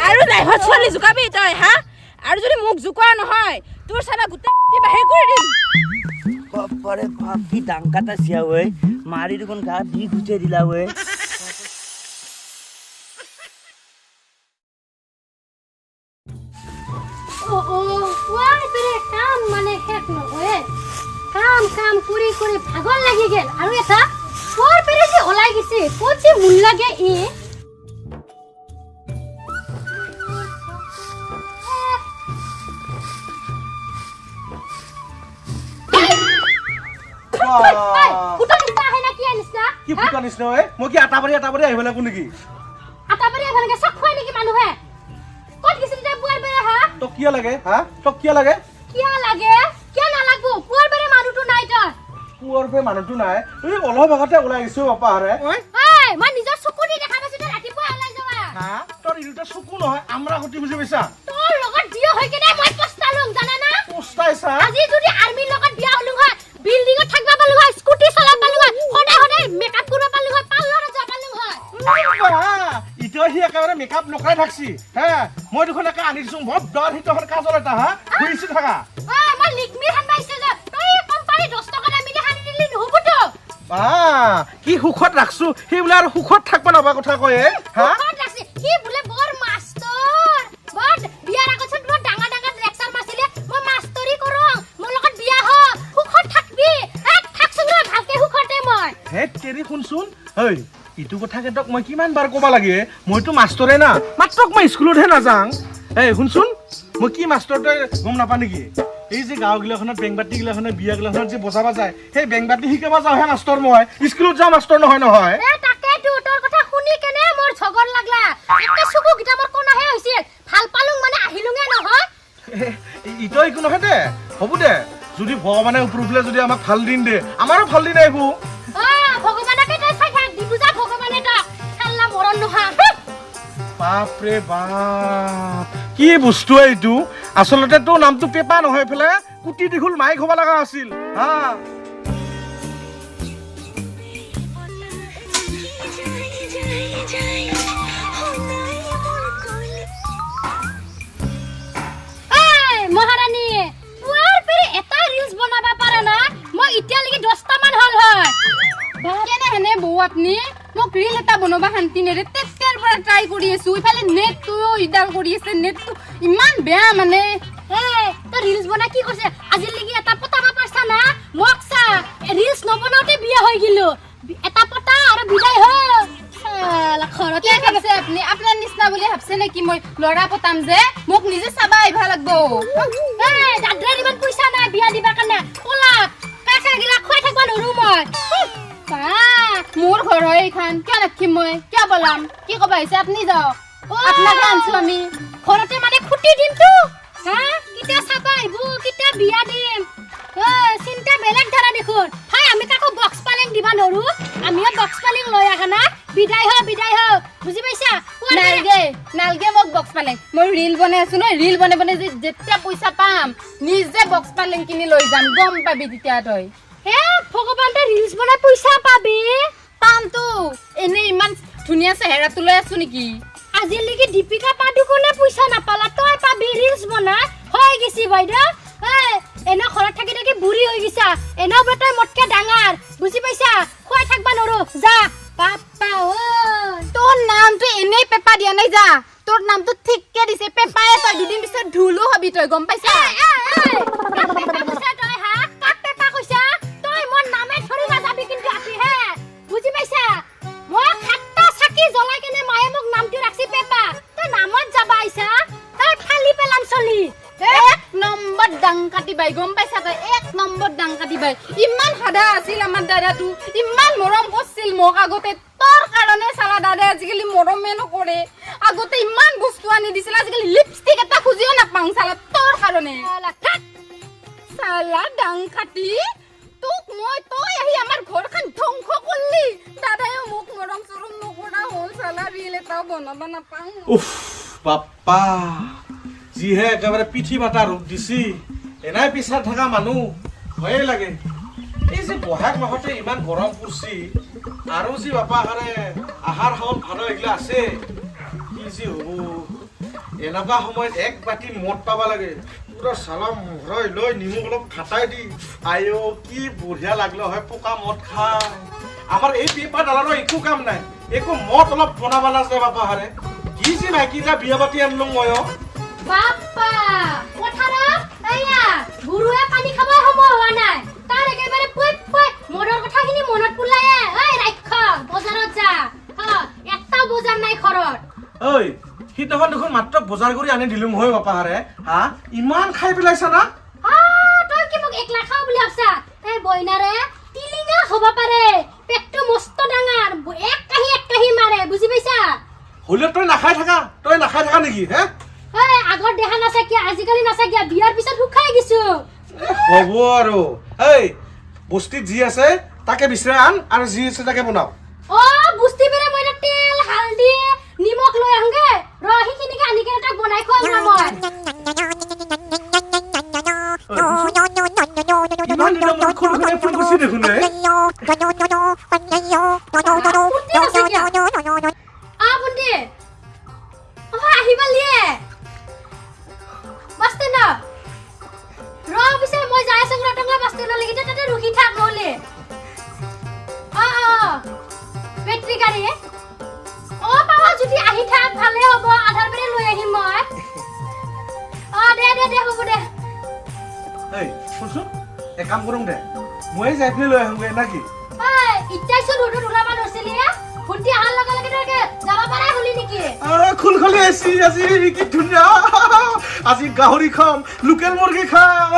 আৰু লাইফত ছোৱালী জোকাবি তই, হা? আৰু যদি মোক জোকোৱা নহয়, তোৰ চালা গোটেই গুটি বাহিৰ কৰি দিম। বাপৰে বাপ, কি ডাংকাটা চিয়া ঐ, মাৰি দেখোন গা বিষ উঠাই দিলা ঐ। পুৱাৰ পেৰে কাম মানে শেষ নহয়। কাম কাম কৰি কৰি ভাগৰ লাগি গেল। আৰু এটা পুৱাৰ পেৰে যে ওলাই গৈছে, ক'ত যে মূল লাগে ই। কি ফুটা নিচিনা ঐ? মই কি আটাবাৰী আটাবাৰী আহিব লাগো নেকি? আটাবাৰী আহিব লাগে, চক খুৱাই নেকি মানুহে? ক'ত গৈছিল তই পুৱাৰ বেৰে, হা? তোক কিয় লাগে, হা? তোক কিয় লাগে? কিয় লাগে? কিয় নালাগব? পুৱাৰ বেৰে মানুহটো নাই তই। পুৱাৰ বেৰে মানুহটো নাই? এই অলপ আগতে ওলাই আহিছো বাপাহাৰে। ঐ, মই নিজৰ চকু দি দেখা পাইছো তই ৰাতিপুৱা ওলাই যোৱা। হা? তোৰ এই দুটা চকু নহয়, আমৰা খুটি, বুজি পাইছা? তোৰ লগত বিয়া হৈ কেনে মই পস্তালো, জানা না? পস্তাইছা? আজি যদি আৰ্মিৰ লগত বিয়া হলো হয়, বিল্ডিঙত থাকিব পালো হয়, স্কুটি চলাব পালো হয়, সদায় সদায় মেকআপ কৰিব পালো হয়, পাৰ্লাৰত যাব পালো হয়। এতিয়া সি একেবাৰে মেকআপ নকৰাই থাকছি হে। মই দেখোন একে আনি দিছো বৰ দৰ সিটোখন কাজল এটা, হা, ঘূৰিছি থাকা। মই লিকমি সানি যে তই কোম্পানী 10 টকা দামী সানি দিলি নহ'বতো। কি সুখত ৰাখছো সি বোলে আৰু সুখত থাকব নাপা কথা কয়, হা? সুখত ৰাখছি সি বোলে বৰ মাষ্টৰ, বৰ বিয়াৰ আগত বৰ ডাঙৰ ডাঙৰ লেকচাৰ মাৰিছিলে, মই মাষ্টৰী কৰোঁ, মোৰ লগত বিয়া হ, সুখত থাকবি। থাকচোন ৰ ভালকে সুখতে মই। হে তেৰি, শুনচোন ঐ, ইটো কথা তোক মই কিমান বাৰ ক'ব লাগে, মইতো মাষ্টৰে না, মাত্ৰ মই স্কুলতহে নাযাওঁ। এই শুনচোন, মই কি মাষ্টৰ তই গম নাপা নেকি? এই যে গাঁওগিলাখনত বেংবাতি গিলাখনত বিয়া গিলাখনত যে বজাব যায়, সেই বেংবাতি শিকাব যাওঁহে মাষ্টৰ, মই স্কুলত যাওঁ মাষ্টৰ নহয় নহয়। তাকেতো তোৰ কথা শুনি কেনে মোৰ ঝগৰ লাগলা, একে চকুকেইটা মোৰ কোনাহে হৈছিল, ভাল পালো মানে আহিলোঙে নহয়। ইটো একো নহয় দে, হ'ব দে, যদি ভগৱানে ওপৰ ফালে যদি আমাক ভাল দিন দে, আমাৰো ভাল দিন আহিব। ভগৱানকে তই চাই থাক, দিব যা ভগৱানে তক, চাল্লা মৰণ নোহোৱা। বাপৰে বাপ, কি বস্তু এইটো! আচলতে তোৰ নামটো পেপা নহয় পেলে কুটি দীঘল মাইক হ'ব লগা আছিল, হা? মহাৰাণী, পুৱাৰ পেৰে এটা ৰিলচ বনাব পাৰা না? মই এতিয়ালৈকে 10টা মান হ'ল হয়। কেনেহেনে বৌ আপুনি মোক ৰিল এটা বনাব শান্তি নেৰে, তেতিয়াৰ পৰা ট্ৰাই কৰি আছো, ইফালে নেটটোও ইডাল কৰি আছে, নেটটো ইমান বেয়া মানে। তই ৰিলচ বনাই কি কৰিছে আজিলৈকে এটা পতাব পাৰছা না? মোক চা, ৰিলচ নবনাওতে বিয়া হৈ গিলো, এটা পতা আৰু বিদায় হ'ল। কি ভাবছে আপুনি? আপোনাৰ নিচিনা বুলি ভাবছে নেকি মই ল'ৰা পতাম যে? মোক নিজে চাবা আহিব লাগব। দাদাৰ ইমান পইচা নাই বিয়া দিবা কাৰণে, কলা কাকা গিলা খুৱাই থাকিব নোৱাৰো মই। মোৰ ঘৰ হয় এইখন, কিয় নাখিম মই, কিয় বলাম? কি ক'ব আহিছে আপুনি? যাওক, আপোনাকে আনছো আমি। ঘৰতে মানে খুটি দিম তো, হা? কেতিয়া চাবা আহিব, কেতিয়া বিয়া দিম, চিন্তা বেলেগ ধাৰা দেখোন। হাই, আমি কাকো বক্স পালেং দিবা নোৱাৰো, আমিও বক্স পালেং লৈ আহা না। বিদায় হ, বিদায় হ, বুজি পাইছা? নালগে নালগে মোক বক্স পালেং, মই ৰিল বনাই আছো নহয়, ৰিল বনাই বনাই যেতিয়া পইচা পাম নিজে বক্স পালেং কিনি লৈ যাম, গম পাবি তেতিয়া তই। হে ভগৱান, তই ৰিলচ বনাই পইচা পাবি? পামতো, এনেই ইমান ধুনীয়া চেহেৰাটো লৈ আছো নেকি? আজিলৈকে দীপিকা পাডুকোনে পইচা নাপালা, তই পাবি ৰিলচ বনাই? হৈ গৈছি বাইদেউ, এনে ঘৰত থাকি থাকি বুঢ়ী হৈ গৈছা, এনে বোলে তই মোতকে ডাঙৰ, বুজি পাইছা? খুৱাই থাকবা নৰো, যা। বাপ্পা ঐ, তোৰ নামটো এনেই পেপা দিয়া নাই, যা, তোৰ নামটো ঠিককে দিছে পেপায়ে, তই দুদিন পিছত ঢোলো হবি তই, গম পাইছা? তই হা কাক পেপা কৈছা? তই মোৰ নামে ধৰি নাযাবি কিন্তু আপি, হে বুজি পাইছা? মই সাতটা চাকি জ্বলাই কেনে মায়ে মোক নামটো ৰাখছি পেপা, তই নামত যাবা আহিছা? তই ফালি পেলাম চলি। এক নম্বৰ ডাং কাটিবাই, গম পাইছা? তই এক নম্বৰ ডাং কাটিবাই। ইমান সাদা আছিল আমাৰ দাদাটো, ইমান মৰম কৰিছিল মোক আগতে, তোৰ কাৰণে চালা দাদাই আজিকালি মৰমে নকৰে। আগতে ইমান বস্তু আনি দিছিল, আজিকালি লিপষ্টিক এটা খুজিও নাপাওঁ চালা তোৰ কাৰণে। চালা ডাং কাটি, তোক মই, তই আহি আমাৰ ঘৰখন ধ্বংস কৰিলি। দাদায়ো মোক মৰম চৰম নকৰা হ'ল, চালা ৰিল এটাও বনাব নাপাওঁ। উফ বাপ্পা, যিহে একেবাৰে পিঠি বাটা ৰূপ দিছি, এনাই পিছাৰ থকা মানুহ ভয়ে লাগে। এই যে বহাগ মাহতে ইমান গৰম পৰিছি, আৰু যি বাপা হাৰে আহাৰ শাওন ভাদ এইগিলা আছে, কি যি হ'ব। এনেকুৱা সময়ত এক বাতি মদ পাব লাগে, পুৰা চালাম মোহৰাই লৈ নিমখ অলপ খাটাই দি, আইঅ কি বঢ়িয়া লাগলে হয় পকা মদ খাই। আমাৰ এই পেপাৰ ডালাৰৰ একো কাম নাই, একো মদ অলপ বনাব নাজানে বাপা হাৰে। কি যি মাইকীটা বিয়া পাতি আনিলো মই অ। বাপ্পা, পথাৰত এয়া গৰুৱে পানী খাবই সময় হোৱা নাই, তাৰ একেবাৰে পৈ পৈ মদৰ কথাখিনি মনত পেলায়ে। ঐ ৰাক্ষস, বজাৰত যা। এটাও বজাৰ নাই ঘৰত। ঐ, সিদিনাখন দেখোন মাত্ৰ বজাৰ কৰি আনি দিলো মই বাপা হাৰে। হা, ইমান খাই পেলাইছা না? তই কি মোক একলা খাওঁ বুলি ভাবছা? এই বইনাৰে টিলিঙা হ'ব পাৰে, পেটটো মস্ত ডাঙৰ, এক কাহি এক কাহি মাৰে, বুজি পাইছা? হ'লেও তই নাখাই থাকা, তই নাখাই থাকা নেকি হে? এই আগত দেখা নাচাকিয়া, আজিকালি নাচাকিয়া, বিয়াৰ পিছত শুকাই গৈছো। হ'ব আৰু, এই বস্তিত যি আছে তাকে বিচাৰি আন আৰু যি আছে তাকে বনাও। অ, বস্তি পেৰে মই এতিয়া তেল, হালধি, নিমখ লৈ আহোঁগে ৰ, সেইখিনিকে আনি কেনে তাক বনাই খুৱাম ৰ মই। ইমান দিনৰ মূৰত সৰু খুৰাই ফোন কৰিছে দেখোন ৰে। ভণ্টি, অ, আহি পালিয়ে বাছ ষ্টেণ্ডত ৰ। পিছে মই যাই আছো ৰতংলা বাছ ষ্টেণ্ডলৈকে, তাতে ৰখি থাক নহ'লে। অ অ বেটেৰী গাড়ী অ পাৱা যদি আহি থাক, ভালে হ'ব, আধাৰ পেৰে লৈ আহিম মই। অ, দে দে দে, হ'ব দে। এই শুনচোন, এক কাম কৰোঁ দে, ময়ে যাই পেলাই লৈ আহোঁগে নাকি? ঐ, এতিয়াচোন ৰ'দত ওলাব ধৰিছিলি, ভণ্টি অহাৰ লগে লগে তই যাব পৰাই হলি নেকি? খুল খুলি আহিছি আজি, কি ধুনীয়া। আজি গাহৰি খাম, লোকেল মুৰ্গী খাম।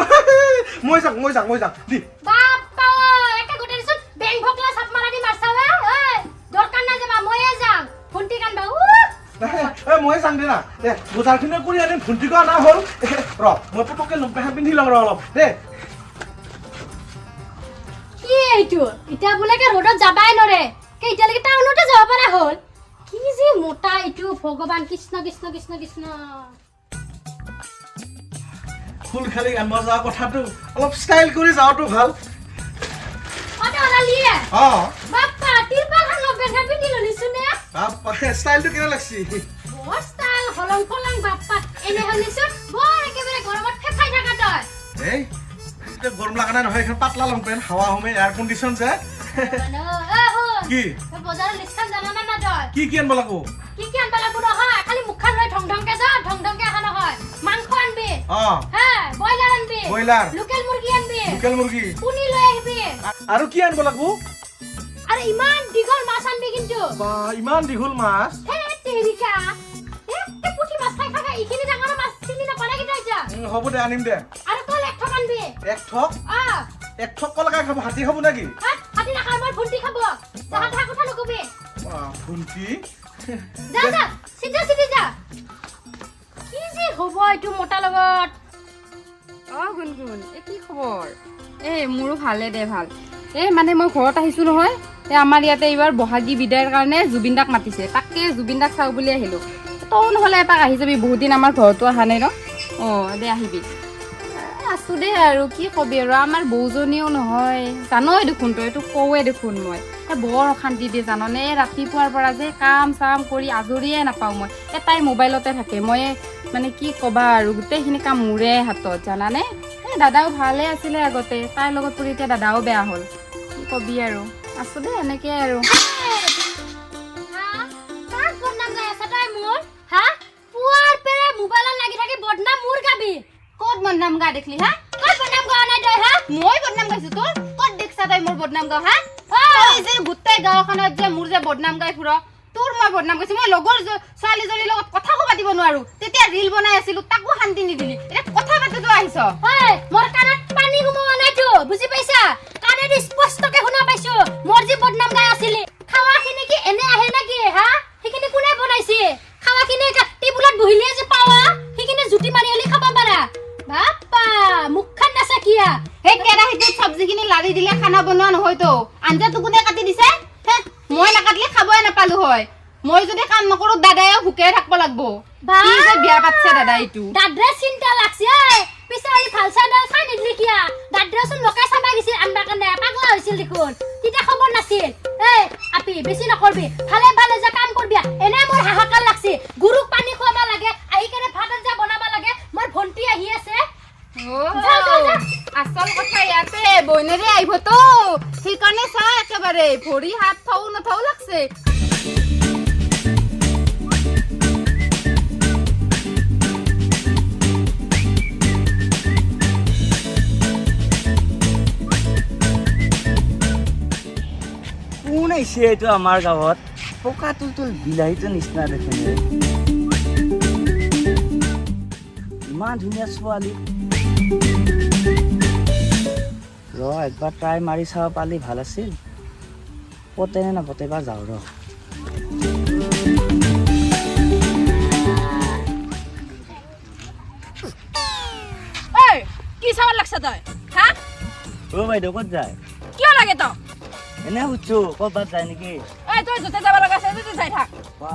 মই যাম, মই যাম, মই যাম দি। বাপ্পা ঐ, একে গোটেই দেচোন বেং ভকলা চাপ মাৰা দি মাৰছা। ঐ, দৰকাৰ নাই যাবা, ময়ে যাম ভণ্টি কানবা। এ, ময়ে যাম দে না। দে, বজাৰখিনি কৰি আনিম, ভণ্টিকো অনা হ'ল। ৰ, মই পটককে লং পেণ্ট পিন্ধি লওঁ ৰ অলপ দে। কি এইটো, এতিয়া বোলে কে ৰ'দত যাবাই নৰে কে, এতিয়ালৈকে টাউনতে যাব পৰা হ'ল। কি যে মোটা এইটো, ভগৱান কৃষ্ণ কৃষ্ণ কৃষ্ণ কৃষ্ণ। ফুল খালি আনিব যোৱা কথাটো অলপ ষ্টাইল কৰি যোৱাটো ভাল। অ, তই ওলালিয়ে? অ। বাপ্পা, তিৰপালখন লং পেণ্ট পিন্ধি ললিছোন নে? ষ্টাইলটো কেনে লাগছি? বৰ ষ্টাইল, হলং ফলং। বাপ্পা, এনে হ'লিছোন বৰ একেবাৰে গৰমত ফেফাই থাকা তই। এই, এতিয়া গৰম লগা নাই নহয়, এইখন পাতলা লং পেণ্ট, হাৱা সোমে, এয়াৰ কণ্ডিশ্যন যে। কি? বজাৰৰ লিষ্টখন জানা না না তই? কি কি আনিব লাগিব? কি কি আনবা লাগব নহয়, খালি মুখখন লৈ ঢং ঢংকে যা, ঢং ঢংকে অহা নহয়। মাংস আনবি। হা, ব্ৰইলাৰ আনবি। ব্ৰইলাৰ। লোকেল মুৰ্গী আনবি। লোকেল মুৰ্গী। পুনি লৈ আহিবি। আৰু কি আনিব লাগিব? আৰু ইমান দীঘল মাছ আনবি কিন্তু। বা, ইমান দীঘল মাছ? হে তেৰিকা, এ পুঠি মাছ খাই খাই এইখিনি ডাঙৰ মাছ চিনি নাপা নেকি তই এতিয়া? হ'ব দে, আনিম দে। আৰু কল এক থোক আনবি। এক থোক? অ। এক থোক কল কাই খাব, হাতী খাব নেকি? হাতী নাখায়, মোৰ ভণ্টি খাব। যাহা তাহা কথা নকবি। ভণ্টি। যা যা, চিধা চিধি যা। কি যে হ'ব এইটো মোটা লগত। অ গুণগুণ, এই কি খবৰ? এই মোৰো ভালে দে, ভাল। এই মানে মই ঘৰত আহিছোঁ নহয়, এই আমাৰ ইয়াতে এইবাৰ বহাগী বিদায়ৰ কাৰণে জুবিন দাক মাতিছে, তাকে জুবিন দাক চাওঁ বুলি আহিলোঁ। তয়ো নহ'লে এপাক আহি যাবি, বহুত দিন আমাৰ ঘৰতো অহা নাই ন। অঁ দে, আহিবি। আছোঁ দেই আৰু কি কবি আৰু, আমাৰ বৌজনীও নহয় জানই দেখোন তই, এইটো কওঁৱে দেখোন মই। এই বৰ অশান্তি দিয়ে জাননে, এই ৰাতিপুৱাৰ পৰা যে কাম চাম কৰি আজৰিয়ে নাপাওঁ মই। এই তাই মোবাইলতে থাকে, মই মানে কি ক'বা আৰু, গোটেইখিনি কাম মোৰে হাতত জানানে। এই দাদাও ভালে আছিলে আগতে, তাইৰ লগত পৰি এতিয়া দাদাও বেয়া হ'ল, কি কবি আৰু। আছোঁ দেই এনেকৈ আৰু। কাক বদনাম গাই আছা তই মোৰ? হা, পুৱাৰ পেৰে মোবাইলত লাগি থাকি বদনাম মোৰ গাবি? ক'ত বদনাম গা দেখলি হা? ক'ত বদনাম গোৱা নাই তই? হা? মই বদনাম গাইছো তোৰ? ক'ত দেখছা তই মোৰ বদনাম গাওঁ? হা, তই যে গোটেই গাঁওখনত যে মোৰ যে বদনাম গাই ফুৰ, তোৰ মই বদনাম গাইছো? মই লগৰ ছোৱালীজনীৰ লগত কথাকো পাতিব নোৱাৰো, তেতিয়া ৰিল বনাই আছিলো, তাকো শান্তি নিদিলি, এতিয়া কথা পাতিতো আহিছ। ঐ, মোৰ কাণত পানী সোমোৱা নাইতো, বুজি পাইছা? কাণেদি স্পষ্টকে শুনা পাইছো মোৰ যি বদনাম গাই আছিলি। খাৱাখিনি কি এনে আহে নেকি? হা, সেইখিনি কোনে বনাইছে? খাৱাখিনি টেবুলত বহিলে যে পাৱা, সেইখিনি জুতি মাৰি হলি খাব পাৰা। বাপ্পা, মুখখন নাচাকিয়া। সেই কেৰাহীটোত চব্জিখিনি লাৰি দিলে খানা বনোৱা নহয়তো, আঞ্জাটো কোনে কাটি দিছে? হে, মই নাকাটিলে খাবই নাপালো হয়। মই যদি কাম নকৰো দাদায়ো ভুকে থাকিব লাগব। কি যে বিয়া পাতছে দাদা এইটো। দাদৰে চিন্তা লাগছে ঐ। পিছে আজি ভাল চাই চাই নিদিলি কিয়া? দাদ্ৰাচোন মোকে চাবা গৈছিল আনবা কাৰণে, পাগলা হৈছিল দেখোন, তেতিয়া খবৰ নাছিল। এই আপি বেছি নকৰবি, ভালে ভালে যা কাম কৰবি। এনে মোৰ হাহাকাৰ লাগছি, গৰুক পানী খুৱাবা লাগে, আহি কেনে ভাত আঞ্জা বনাবা লাগে, মোৰ ভণ্টি আহি আছে। যা, যা, যা। আচল কথা ইয়াতে বইনেৰে আহিবতো, সেইকাৰণে চা একেবাৰে ভৰি হাত থৌ নথৌ লাগছে। কোন আহিছে এইটো আমাৰ গাঁৱত? পকা তুলতুল বিলাহীটো নিচিনা দেখোন এ। ইমান ধুনীয়া ছোৱালী, ৰ একবাৰ ট্ৰাই মাৰি চাব পালি ভাল আছিল। পতে নে নাপতে বা, যাওঁ ৰ। ঐ, কি চাব লাগছ তই? হা? অ' বাইদেউ, ক'ত যায়? কিয় লাগে তই? এনে সুধছো, ক'ৰবাত যায় নেকি? ঐ, তই য'তে যাব লগা আছে ততে যাই থাক। বা,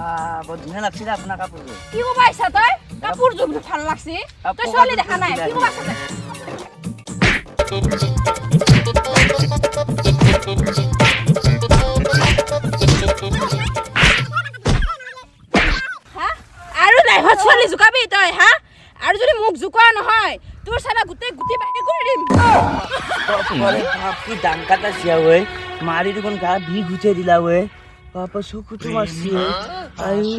বৰ ধুনীয়া লাগছে দে আপোনাৰ কাপোৰযোৰ। কি ক'ব আহিছা তই? কাপোৰযোৰ ভাল লাগছি? তই ছোৱালী দেখা নাই? কি ক'ব আহিছা তই? হা? আৰু লাইফত ছোৱালী জোকাবি তই? হা? আৰু যদি মোক জোকোৱা নহয়, তোৰ চালা গোটেই গুটি বাহিৰ কৰি দিম। বাপৰে বাপ, কি ডাং কাটা চিয়া ঐ! মাৰি দেখোন গা বিষ উঠাই দিলা ঐ। বাপা, চকুটো মাৰছি। আয়ো।